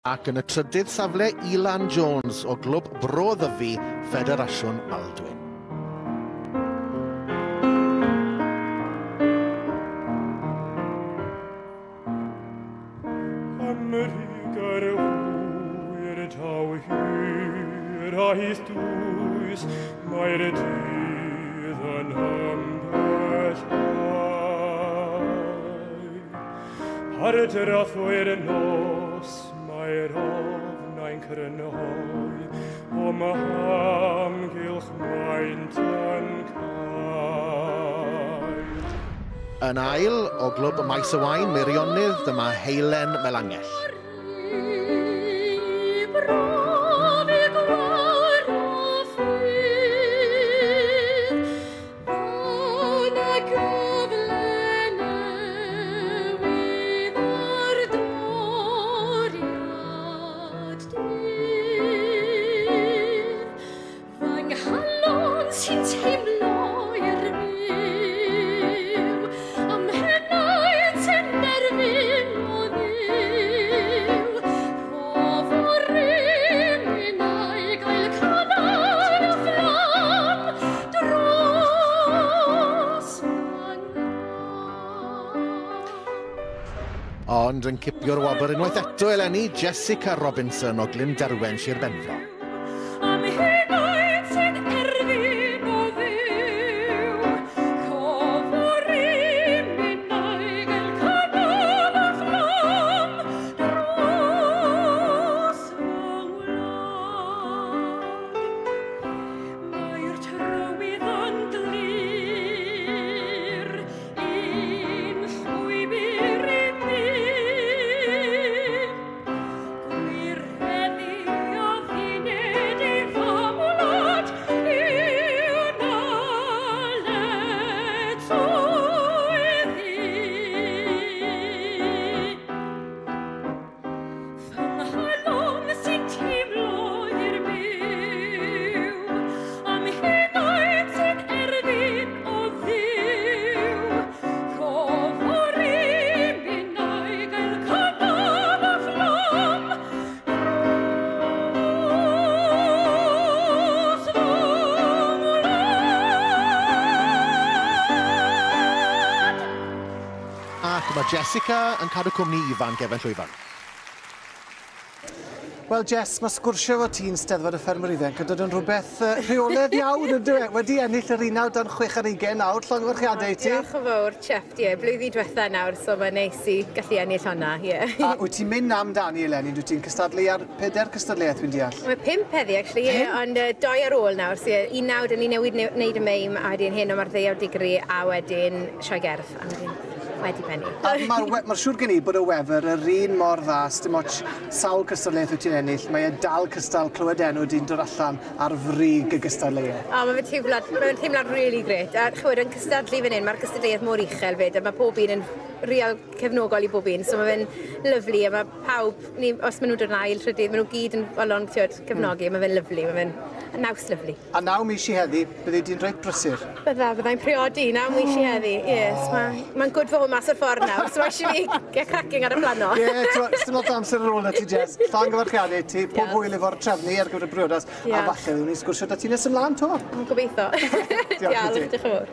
Ac yn y trydydd safle, Ilan Jones o Glwb Bro Ddyfi, Ffederasiwn Maldwyn. Hiraeth dwys, mae'r dydd yn ymbellhau. Ar y drathwyr nos, mae'r ofnau'n crynhoi, o'm hamgylch maent yn cau. Yn ail, o Glwb Maes y Waun, Meirionnydd, dyma Heilen Melangell. Ond yn cipio'r wobr unwaith eto eleni, Jessica Robinson o Glynderwen, Sir Benfro. Ac mae Jessica yn cadw cwmni Ifan gefen llwyfan. Wel, Jess, mae sgwrsio efo ti'n Steddfod y Ffermwyr Ifanc yn dod yn rhywbeth rheolaidd iawn, yn dyw e? Wedi ennill yr 19 26 nawr, llongyfarchiadau i ti. Diolch yn fawr, chuffed, ie. Blwyddyn diwetha nawr, so mae'n neis i gallu ennill hwnna, ie. A wyt ti'n mynd amdani eleni, dwyt ti'n cystadlu ar 4 cystadleuaeth, dwi'n deall? Mae 5 heddi, actually, ie, ond 2 ar ôl nawr. So, ie, unawd, yn ni newid wneud y meim, a wedyn heno mae'r ddeuawd digri, a wedyn sioe gerdd, a wedyn wedi pennu. A mae'r ma siŵr gen i bod y wefr yr un mor dda, dim ots sawl cystadleuaeth wyt ti'n ennill, mae e dal cystal clywed enw di'n dod allan ar frig y gystadleuaeth. O, mae fe'n teimlad really great. A chywed, yn cystadlu fan hyn, mae'r gystadleuaeth mor uchel fyd, a mae pob un yn real cefnogol i bob un, so mae fe'n lyfli, a mae pawb, ni, os maen nhw'n dod yn ail, trydydd, maen nhw gyd yn fodlon, ti'od, cefnogi, mae fe'n lyfli, mae fe'n naws lyfli. A 9 mis i heddi, byddi di'n reit brysur? Bydda, byddai'n priodi, 9 mis i heddi, yes. Mae'n good fod mas o'r ffordd nawr, so mae eisiau fi get cracking ar y plano. Ie, yeah, dim lot o amser ar ôl na ti, Jess. Llongyfarchiadau ti, pob hwyl efo'r trefnu ar gyfer y briodas, a falle ddiwn ni sgwrsio da ti nes ymlaen to. Gobeithio. Diolch i ti. Diolch yn fawr.